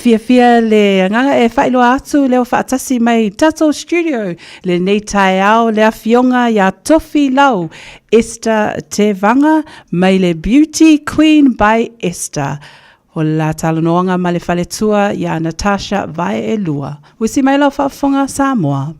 Fiafia le agaga e faailoa atu lea ua faatasi mai i tatou studio lenei taeao le afioga ia Tofilau Esther Tevaga mai le Beauty Queen by Esther. O le la talanoaga ma le faletua ia Natasha Vaeelua. Usi mai lau faafofoga Samoa.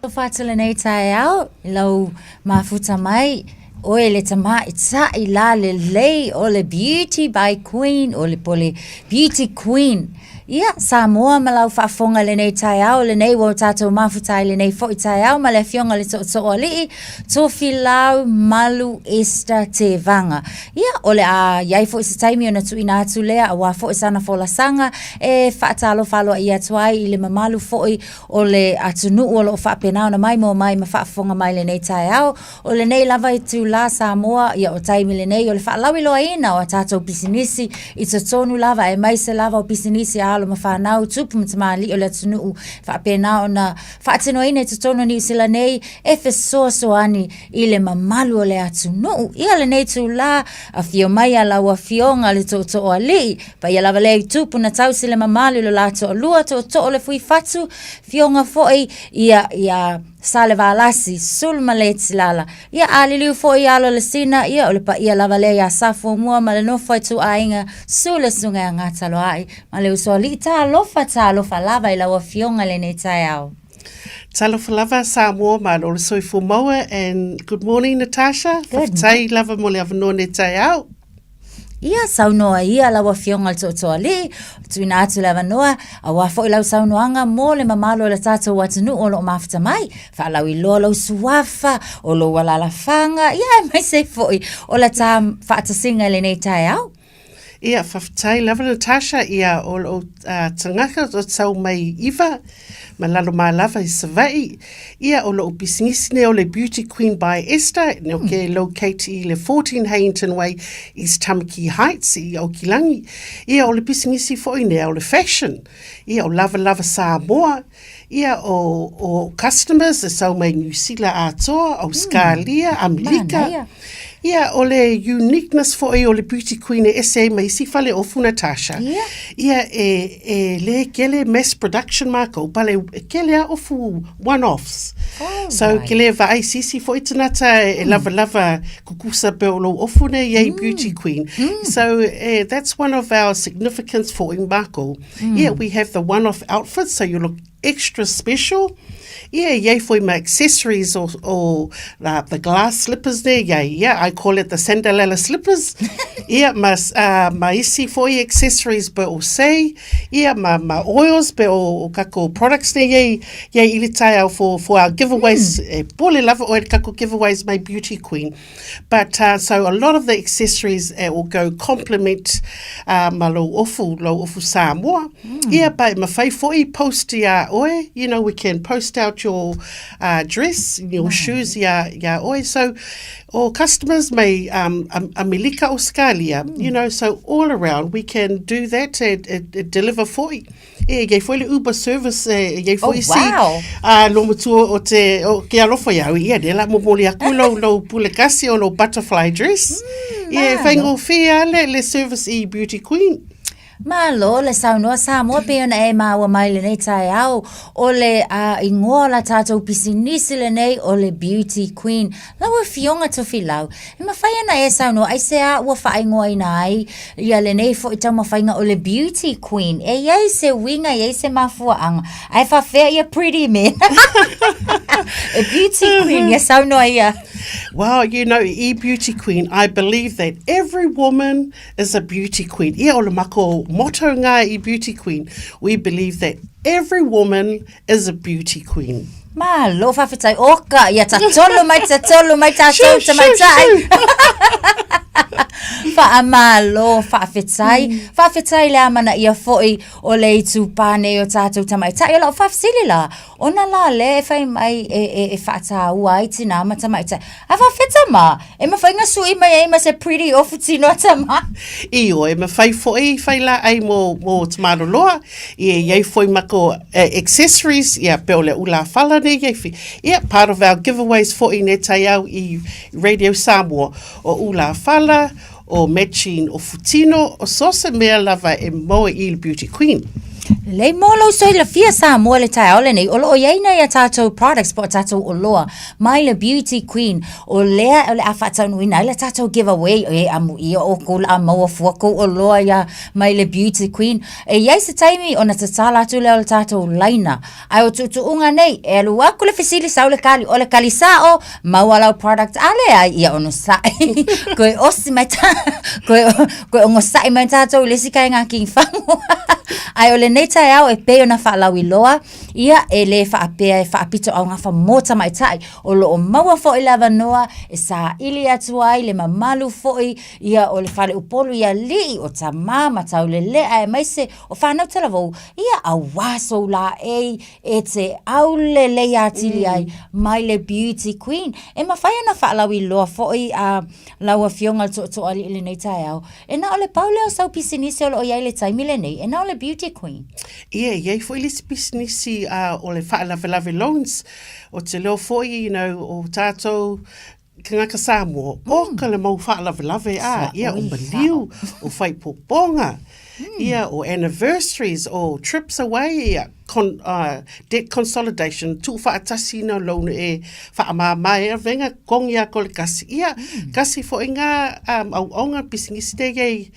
Alofa atu lenei taeao i lau mafuta mai, oe le tamaitai lalelei o le Beauty by Queen, o le po le Beauty Queen. Ia, Samoa ma lau faafofoga i lenei taeao, lenei ua o tatou mafuta ai lenei foi taeao ma le Afioga i le Tootoo Alii, Tofilau Malu Esther Tevaga. Ia, o le a i ai foi se taimi ona tuuina atu lea aua foi sana folasaga e faatalofa aloaia atu ai i le mamalu foi o le atunuu o lo o faapena ona maimoa mai ma faafofoga mai lenei taeao. O lenei lava itulā Samoa, ia o taimi lenei o le faalauiloaina o a tatou pisinisi i totonu lava aemaise lava o pisinisi a alo ma fanau, tupu ma tamalii o le atunuu faapena ona faatinoina i totonu o Niu Sila nei e fesoasoani i le mamalu o le atunuu. Ia lenei itulā, afio mai a lau Afioga le Tootoo Alii, paia lava lea i tupu na tausi le mamalu i lo la toalua, tootoo le Fuifatu, afioga foi ia, ia Salevalasi, Sulumaleti Lala. Ia a liliu foi i alo o le sina, ia o le paia lava lea ia Safuamua ma le nofo a ituaiga, susu le susuga ia Gataloai ma le Usoalii. Talofa, talofa lava i lau Afioga i lenei taeao. Talofa lava Samoa, malo le soifua maua and good morning Natasha. Faafetai lava mo le avanoa nei taeao. Ia, saunoa ia lau Afioga i le Tootooalii, tuuina atu le avanoa, aua foi lau saunoaga mo le mamalu o le tatou atunuu o lo o mafuta mai, faalauiloa lou suafa, o lou alaalafaga, ia aemaise foi o la ta faatasiga i lenei taeao. Ia, faafetai lava Natasha, ia o lou uh, tagata o tau mai iva, ma lalo malava i Savaii. Ia, o lou pisinisi nei o le Beauty Queen by Esther, ne o ke locate i le 14 Heyington Way, East Tamaki Heights i Aokilangi. Ia, o le pisinisi foi nei o le fashion. Ia, o Lava Lava Samoa. Ia, o, o customers e sau mai Niu Sila atoa, Ausekalia, Amerika. Manaia. Ia, o le uniqueness foi o le Beauty Queen e ese ai ma isi fale ofu Natasha. Ia. Ia, e, e lē kele mass production mākou, pale e kele a ofu one-offs. Oh, so, right. ke lē vaai sisi foi tanata e, e lava lava kukusa pe o lou ofu nei iai Beauty Queen. So, eh, that's one of our significance foi mākou. Yeah, we have the one-off outfits, so you look extra special. Yeah, iai foi ma accessories o, o uh, the glass slippers there. Yeah, yeah, I call it the Cinderella slippers. yeah, ma, uh, ma isi foi accessories pe o sei. Yeah, ma, ma oils pe o, o kako products nei iai, iai ili taeao for, for our giveaways. Mm. E pole lava oe kako giveaways my beauty queen. But uh, so a lot of the accessories uh, will go complement uh, ma lou ofu, lou ofu Samoa. Mm. Yeah, but ma whai foi post ia oe, you know, we can post out your uh, dress, your mm. shoes ia, ia oe. So, or customers may um, Amerika Australia, mm. you know, so all around we can do that and, and, and deliver for you. E, iai foi le Uber service, e, iai foi oh, isi wow. a lo matua o te, o ke alofa iau, ia ne la momoli aku lou, lou pule kasi o lou butterfly dress. Mm, ia, e whaingofie a le, le service i Beauty Queen. Malo le saunoa Samoa pei ona e maua mai lenei taeao o le uh, ingoa o la tatou pisinisi lenei o le Beauty Queen. Lau Afioga Tofilau, e mafai ana e saunoa aisea ua faaigoaina ai ia lenei foi taumafaiga o le Beauty Queen. E i ai se uiga, e i ai se mafuaaga, ae faafefea ia Pretty Man? E Beauty Queen, ia saunoa ia. Well, you know, i Beauty Queen, I believe that every woman is a beauty queen. Ia o le mako motto ngā i Beauty Queen. We believe that every woman is a beauty queen. Malo faafetai oka ia tatolo mai tatolo mai tatou tamaitai. Faamalo faafetai. Mm. Faafetai le amanaia foi o le itupā nei o tatou tamaitai. O lau faafesili la, ona la lea e fai mai e, e, e faataua ai tinā ma tamaitai. A faafefea tama, e mafai ona sui mai ai ma se pretty ofu tino a tama. Ioe, e mafai foi whai la ai mo, mo te maloloa, i e iai foi mako eh, accessories, ia pe o le ula whala nei iai fi. Ia, part of our giveaways foi ne tai au i Radio Samoa, o ula whala, o matching o futino, o so se mea lava e maua i le Beauty Queen. Lelei mo lou soilafia Samoa i le taeao lenei, o lo o i ai nai a tatou products po o tatou oloa mai le Beauty Queen, o lea o le a faataunuuina ai le tatou giveaway, e amuia oukou la a maua fua kou oloa ia mai le Beauty Queen. E i ai se taimi ona tatala atu lea o le tatou laina, Ae o tuutuuga nei, e alu atu le fesili sau le kali, o le kali sao, maua lau product, a leai, ia onosai. Koe osi mai ta, koe, koe ogosaʻi mai tatou i le isi kaega king fagu. Ae o lenei taeao e pei ona faalauiloa, ia e le faapea e faapito augafa mo tamaitai, o lo o maua foi le avanoa e saili atu ai le mamalu foi ia o le faleupolu i alii, o tama ma taulelea aemaise o fanau talavou, Ia auā sou laʻei e te aulelei atili ai mai le Beauty Queen. E mafai ona faalauiloa foi a lau Afioga i le Tootooalii i lenei taeao, e na o le pau lea o sau pisinisi o lo o i ai i le taimi lenei, e na o le Beauty Queen. Ia, e i ai foi le isi pisinisi o le faalavelave loans. Ou te leo foi, you know, o tatou Kangaka Samoa, o ka le mau faalavelave a, ia o maliu, o whaipoponga, ia o anniversaries, o trips away, ia con, uh, debt consolidation, tuu whaatasi na loan e whaamāmā e awenga kongi a ko le kasi. Ia, kasi fo i ngā um, auaunga pisinisi te iei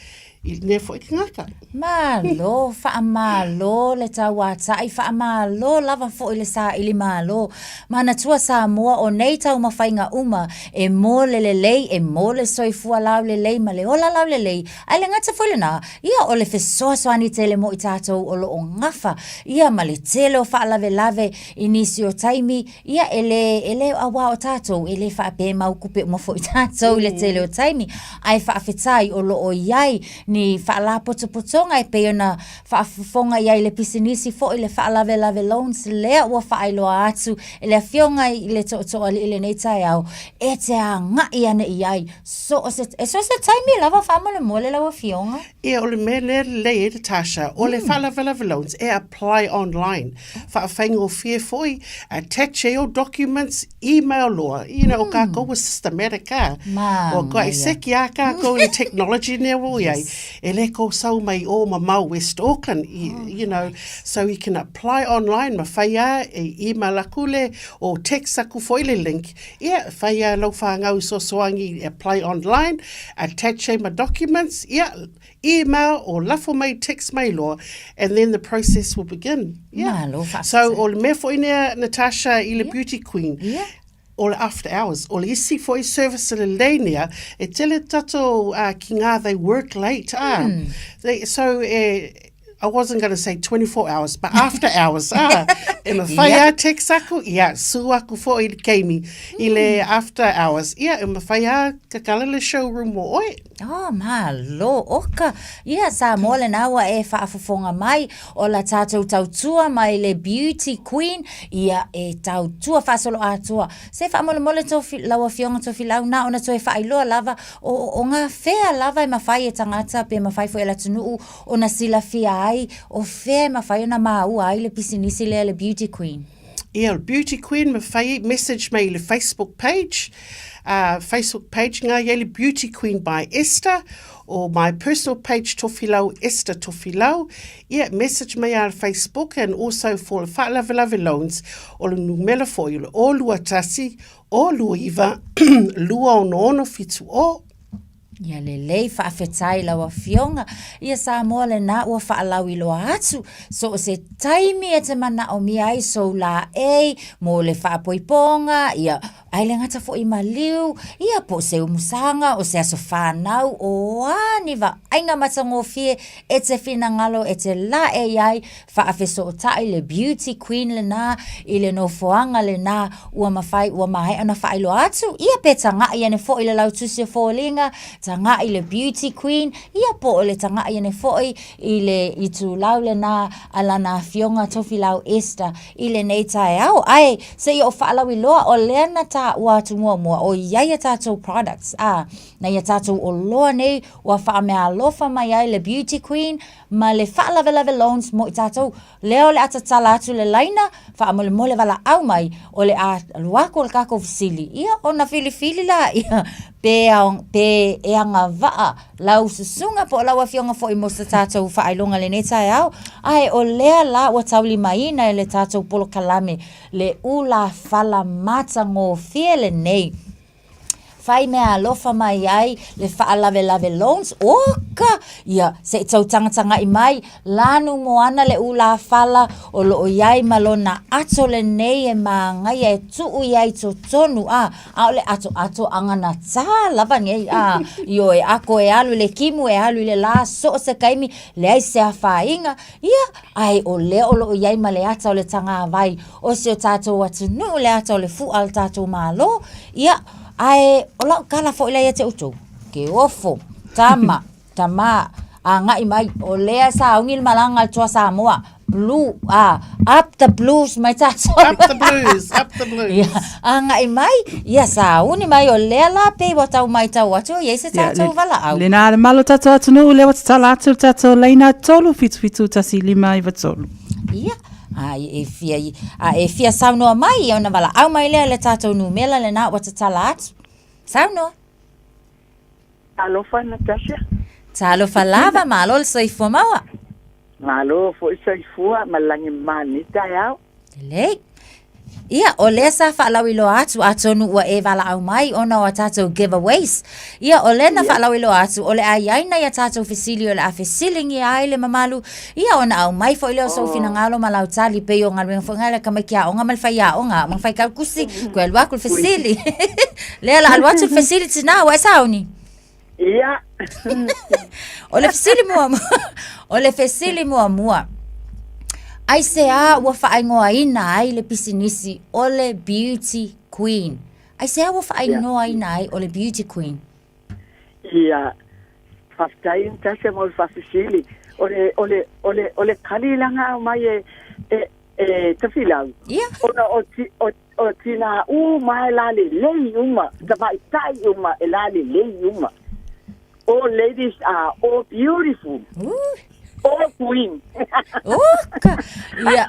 i lenei foi kangaka. Malo, faamalo le tauataʻi, faamalo lava foi le saili malo. Manatua Samoa o nei taumafaiga uma e mo le lelei, e mo le soifua laulelei ma le ola laulelei, ae le gata foi lena, ia o le fesoasoani tele mo i tatou o lo o gafa ia ma le tele o faalavelave i nisi o taimi, Ia, e lē, e lē auā o tatou, e lē faapea e mau kupe uma foi tatou i le tele o taimi, ae faafetai o lo o i ai ni faalapotopotoga e pei ona faafofoga i ai le pisinisi foi le faalavelave loans lea ua faailoa atu e le Afioga i le Tootooalii i lenei taeao e te agai ane i ai so o se, e so o se taimi lava faamolemole lau Afioga. Ia, o le mea lea lelei ai Natasha, o le faalavelave loans e apply online. Faafaigofie foi, attach ai ou documents, email loa. You know, o kākou ua systematic a. Manaia. Ua kuaʻi seki a kākou i le technology nea ua i ai. E le kou sau mai ʻō mamao West Auckland, you know. So you can apply online, mafai a e email aku le, o text aku foi le link. Ia, fai a lau whāngau i sosoangi i apply online, attach ai ma documents, ia, email or lafo mai, text mai loa, and then the process will begin. Yeah. Malo faafetai. So, o le mea foi nea, Natasha, i le Beauty Queen, Yeah. o le after hours, o le isi foi service lelei nea, e tele tatou uh, ki ngā, they work late, ah. They, so, e, I wasn't going to say 24 hours, but after hours, ah, e mawhai a text aku, ia, su aku fo i le keimi, i le after hours, ia, e mawhai a kakala le showroom o oe. Oh, malo, oka. Ia, Samoa le naua e faafofoga mai, o la tatou tautua mai le Beauty Queen, ia, e tautua faasoloatoa. Se faamolemole tofi, lau afioga Tofilau, na ona toe faailoa lava, o, o ngā whea lava e mawhai e tangata, pe mawhai fo e le atunuu, ona silafia ai o fea e mafai ona maua ai le pisinisi lea le Beauty Queen. Ia, o le Beauty Queen mafai message mai i le Facebook page, uh, Facebook page ngā iai le Beauty Queen by Esther, o my personal page Tofilau Esther Tofilau, ia, message mai a le Facebook and also for le faalavelave loans, o le numera foi o le 021 029 266 70. Ia lelei faafetai lau afioga ia Samoa lena ua faalauiloa atu so o se taimi e te manaomia ai sou laei mo le faapoipoga ia ae le gata foi maliu ia po o se umusaga o se aso fanau o a ni vaaiga matagofie e te finagalo e te laei ai Faafesootai le beauty queen lena i le nofoaga lena ua mafai ua maea ona faailoa atu ia pe tagaʻi ane foi le lautusi o foliga, tagaʻi le beauty queen ia po o le tagaʻi ane foi i le itulau lena a lana afioga Tofilau Esther i lenei taeao. Ae seia o faalauiloa o lea na taua atu muamua o i ai a tatou products a nai a tatou oloa nei ua faameaalofa mai ai le beauty queen. ma le faalavelave loans mo i tatou. Lea o le a tatala atu le laina, faamolemole valaau mai, o le a alu atu o le tatou fesili, ia ona filifili laia pe, pe e agavaa lau susuga po o lau afioga foi mo se tatou faailoga i lenei taeao. Ae o lea la ua taulimaina e le tatou polokalame le ulafala matagofie lenei. Fai meaalofa mai ai le faalavelave loans, oka! Ia, se i tau tagatagai mai, lanu moana le ulafala o lo o i ai ma lona ato lenei e māgaia e tuu i ai totonu, a, a o le atoato aganatā lava nei, a, ioe, ako e alu i le timu, e alu i le la, so o se taimi, leai se afaina, ia, ae o lea o lo o i ai ma le ata o le tagavai o si o tatou atunuu, le ata o le fu'a o le tatou Malo, ia, ae o lau tala foi lea ia te outou, ke ofo, tama, tamā, agai mai, o lea e sauni le malaga a le Toa Samoa, blue, ah, up the blues mai tatou. Up the blues, up the blues. Ia, agai mai, ia sauni mai, o lea la pei ua tau maitau atu e i ai se tatou valaau. Lena le malo tatou atunuu, lea ua tatala atu le tatou laina 3 7 7 1 5 9 3. Ia, a e fia, a e fia saunoa mai, ia ona valaau mai lea i le tatou numela lena ua tatala atu. Saunoa. Talofa Natasha. Talofa lava, malo le soifua maua. Malo foi soifua ma le lagi mama i lenei taeao. Lelei. Ia, o lea sa faalauiloa atu, atonu ua e valaau mai ona o a tatou giveaways. Ia, o lea na faalauiloa atu, o le a i ai nai a tatou fesili o le a fesiligia ai le mamalu, ia ona aumai foi lea o sou finagalo ma lau tali, pei o galuega foi na a le tamaiti aoga ma le faiaoga, ma le faitautusi, toe alu atu le fesili. Lea o le a alu atu le fesili tinā, ua e sauni? Ia. O le fesili muamua, o le fesili muamua. Aisea ua faaigoaina ai le pisinisi o le Beauty Queen? Aisea ua faaigoaina ai o le Beauty Queen? Ia. Faafetai Natasha mo le faafesili. O le, o le, o le, o le tali la na aumai e, e, e Tofilau. Ia. Ona o, o, O tinā uma e lalelei uma, tamaitai uma e lalelei uma. All ladies are all beautiful. Ooh. All queen. Oka! Ia.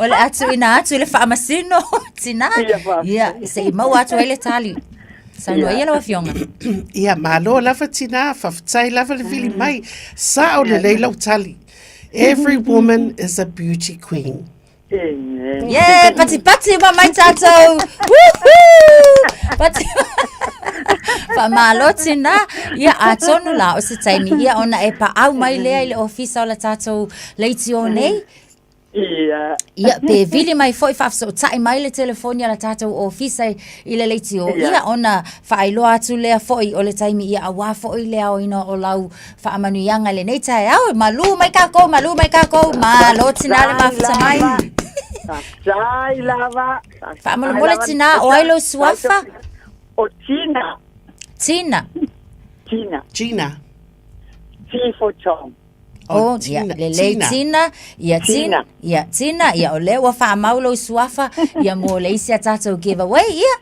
O le a tuuina atu i le faamasino, tinā. Ia, faafetai. Ia, se i maua atu ai le tali. Saunoa ia lau afioga. Ia, malo lava tinā, faafetai lava le vili mai. Sao lelei lau tali. Every woman is a beauty queen. Amen. Yeah, patipati uma mai tātou. Woohoo! Pati. Faamalo tinā. Ia, atonu la o se taimi ia ona e paau mai lea i le ofisa o le tātou leitio nei. Ia. Ia, pe vili mai foi faafesootai mai le telefoni a le tātou ofisa i, i le leitio. Ia, ona faailoa atu lea foi o le taimi ia auā foi le aoina o lau Faamanuiaga i lenei taeao. Malū mai kākou, malū mai kākou, malo tinā le mafuta mai. Faafetai lava. Faamolemole tinā, o ai lou suafa? O Tina. Tina. Tina. Gina. T for Tom. Oh, ia, lelei Tina, ia Tina, ia Tina, ia o lea ua faamau lou suafa, ia mo le isi a tatou giveaway, ia.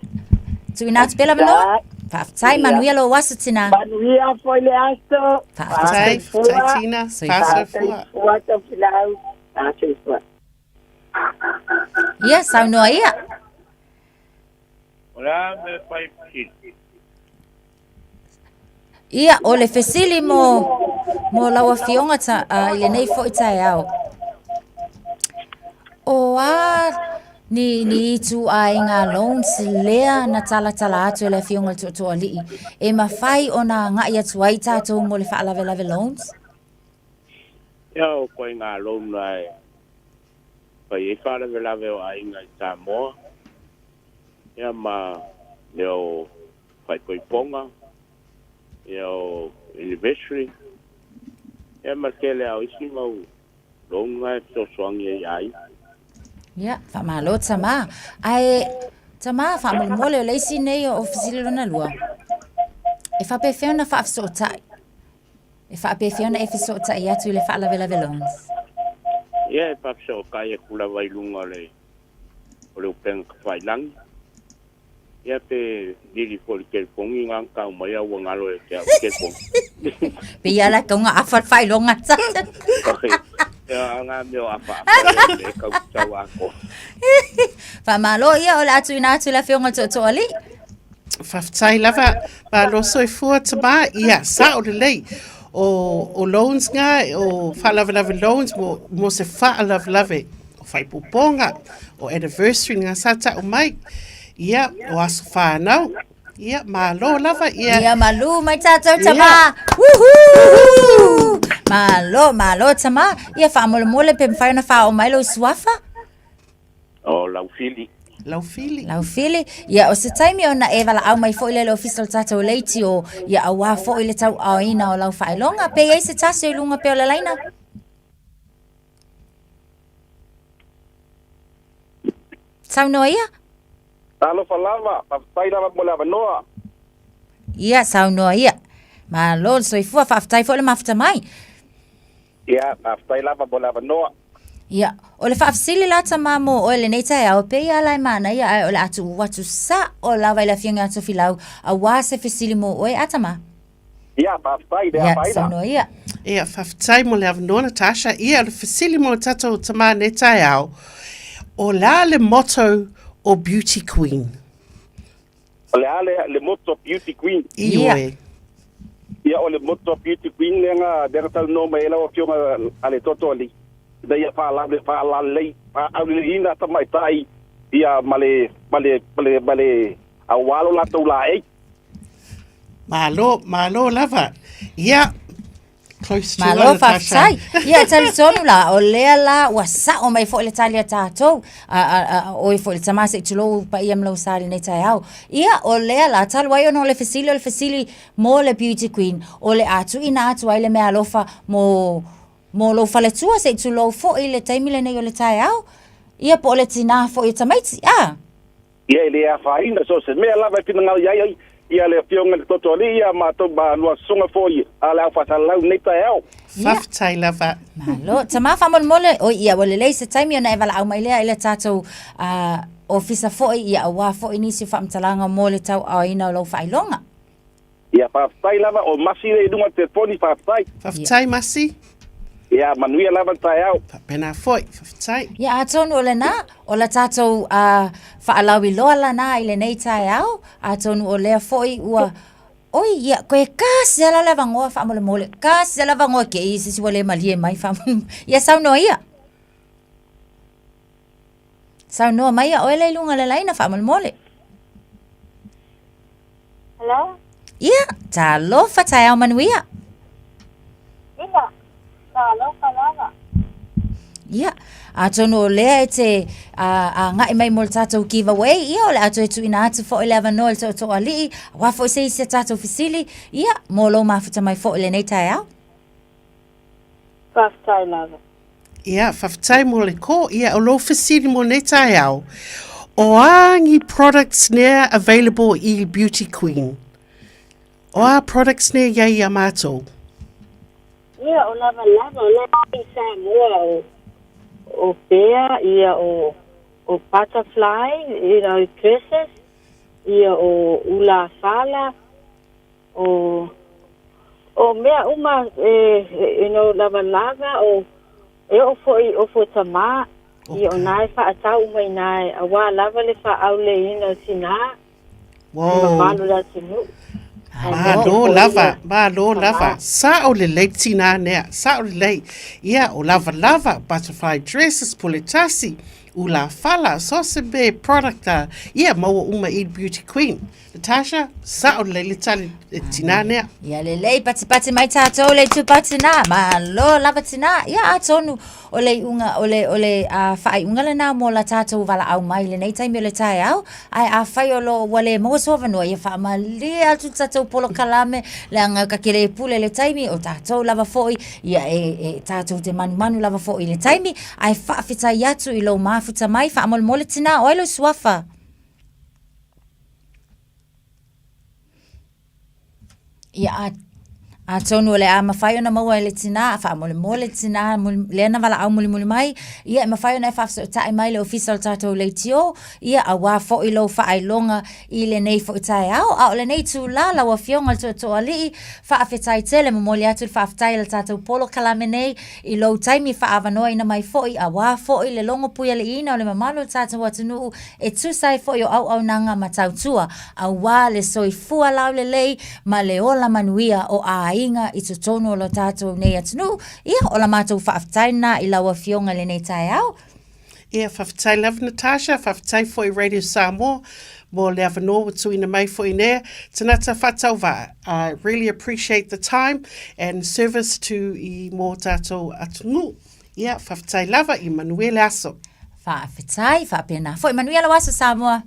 Tuuina atu pea le avanoa. Faafetai, manuia lou aso Tina. Manuia foi le aso. Faafetai, faafetai Tina. Soifua. Soifua Tofilau. Soifua. Ia, saunoa ia. O le a mea e fai fesili? Ia, o le fesili mo, mo lau afioga ta, uh, i lenei foi taeao. O a ni, ni ituaiga loans lea na talatala atu e le afioga i le Tootooalii e mafai ona agai atu ai tatou mo le faalavelave loans? Ia, o ituaiga loan la e fai ai faalavelave o aiga i Samoa, ia ma mea o faaipoipoga, ia o anniversary, ia ma le tele lava o isi mau loan na e fesoasoani ai i aiga. Ia, faamalo tama. Ae, tama, faamolemole o le isi nei o fesili lona lua, e faapefea ona faafesootai? E faapefea ona e fesootai atu i le faalavelave loans? Ia, e faafesootai atu lava i luga o le, o le upega tafailagi. Ia pe lili foi i le telefoni na tau mai a ua galo ia te au le telefoni. Pe ia la tau afa le faailoga sa. Ia a ngā mea o afa afa ia me kau tau ako. Faamalo ia o le a tuuina atu i le Afioga i le Tootooalii. Faafetai lava, malo soifua tama, ia sao lelei. O, o loans nga, o faalavelave loans mo, mo se faalavelave. o faaipopoga, o anniversary ngā sa ta'u mai, ia, o aso whānau, ia, malo lava, ia. Ia, malu mai tātou tama. Woohoo! Malo, malo tama. Ia, faamolemole pe mawhai ona whaao mai lou suafa. O Laufili. Laufili. Laufili. Ia, o se taimi ona e valaau mai foi lea i le ofisa o le tātou leitio, ia auā foi le tauaoina o lau faailoga. Pe i ai se tasi o i luga pea o le laina? Saunoa ia. Talofa lava, faafetai lava mo le avanoa. Ia, saunoa ia. Malo le soifua, faafetai foi le mafuta mai. Ia, faafetai lava mo le avanoa. Ia, o le faafesili la tama mo oe lenei taeao, pei lava la e manaia ae o le a tuu atu sa'o lava i le Afioga ia Tofilau auā se fesili mo oe, a tama? Ia, faafetai i le Ia, afaina. saunoa ia. Ia, faafetai mo le avanoa, Natasha. Ia, o le fesili mo le tatou tama nei taeao, o le a le motto o Beauty Queen? O le a le, le motto Beauty Queen? Ia. Ioe. Ia, o le motto Beauty Queen lea na, lea na talanoa mai ai lau Afioga a le Totoalii, ina ia faalale, faalalelei, faaauleleina tamaitai, ia, ma le, ma le, ma le, ma le, aua lo latou laei. Malo, malo lava. Ia, close to Malo, faafetai. Ia, e talitonu la, o lea la ua sa'o mai foi le tali a tatou, a, a, a, oi foi le tama se i tulou paia ma lou sa i lenei taeao. Ia, o lea la, talu ai ona o le fesili, o le fesili mo le Beauty Queen, o le a tuuina atu ai le meaalofa mo, mo lou faletua se i tulou foi i le taimi lenei o le taeao, ia po o le tinā foi o tamaiti, a? Ia e le afaina so o se mea lava e finagalo i ai ia le Afioga i le Totoalii ia matou ma lua susuga foi a le Aufaisalau i lenei taeao. Faafetai lava. Malo. Tama faamolemole, oi ia ua lelei se taimi ona e valaau mai lea i le tatou ofisa foi ia aua foi nisi o faamatalaga mo le tauaaoina o lou faailoga. Ia faafetai lava, o Masi lea i luga o le telefoni, faafetai. Faafetai Masi. Ia manuia lava le taeao. Faapena foi, faafetai. Ia atonu o lena, o la tatou uh, faalauiloa lana i lenei taeao, atonu o lea foi ua Oi, ia, koe kasi ala le avanoa faamolemole, kasi ala avanoa ke i se si ua le malie mai faamolemole. Ia saunoa ia. Saunoa mai ia oe le i luga o le laina faamolemole. Hello? Ia, talofa taeao manuia. Ia, talofa lava. Ia, atonu o lea e te agai mai mo le tatou giveaway, ia o le a toe tuuina atu foi le avanoa i le Tootooalii, aua foi se isi a tatou fesili, ia, mo lou mafuta mai foi i lenei taeao. Faafetai lava. Ia, faafetai mo le ko. Ia, o lou fesili mo nei taeao, o a ni products nea available i Beauty Queen? O a products nea iai ia mātou? Ia, o lava lava, o lava i Samoa, o, o pea, ia, o, o butterfly, you know, dresses, ia, o ula fala, O, o mea uma e, you know, lavalava, o, e oo foi i ofo tama, ia o na e faatau uma i na e, auā lava le faauleina o tinā, i mamalu le atunuu. Malo lava, malo lava. Sa'o lelei tinā nea, sa'o lelei. Ia, o lavalava, butterfly dresses, puletasi, ula fala, so se me product a, ia, maua uma i Beauty Queen. Natasha, sa'o lelei le tali e tinā nea. Ia lelei, patipati mai tātou le itupa tinā. Malo lava tinā. Ia atonu o le iuga, o le, o le uh, faaiuga lenā mo la tātou valaau mai lenei taimi o le taeao. Ae afai o lo ua le maua se avanoa, ia faamalie atu le tatou polokalame, leaga ka ke le pule le taimi, o tātou lava foi, ia e, e tātou te manumanu lava foi i le taimi, ae faafetai atu i lou mafuta mai, faamolemole tinā, o ai lou suafa? Ia, a, Atonu o le a mafai ona maua e le tinā, faamolemole le tinā lea na valaau mulimuli mai, ia e mafai ona e faafesootai mai le Ofisa o le tatou Leitio, ia auā foi lou faailoga i lenei foi taeao. A o lenei itulā lau Afioga i le Tootooalii, faafetai tele, momoli atu le faafetai i le tatou polokalame nei i lou taimi faaavanoaina mai foi, auā foi le logo puialiiina o le mamalu o le tatou atunuu e tusa ai foi o auaunaga ma tautua auā le soifua laulelei ma le ola manuia o aiga i totonu o lo tatou nei atunuu. Ia, o la matou faafetai lena i lau Afioga i lenei taeao. Ia, faafetai lava Natasha, faafetai foi Radio Samoa mo le avanoa ua tuuina mai foi nea tagata faatauvaa. I really appreciate the time and service to i mō tātou atunuu. Ia, faafetai lava, ia manuia le aso. Faafetai, faapena foi. Manuia lau aso Samoa.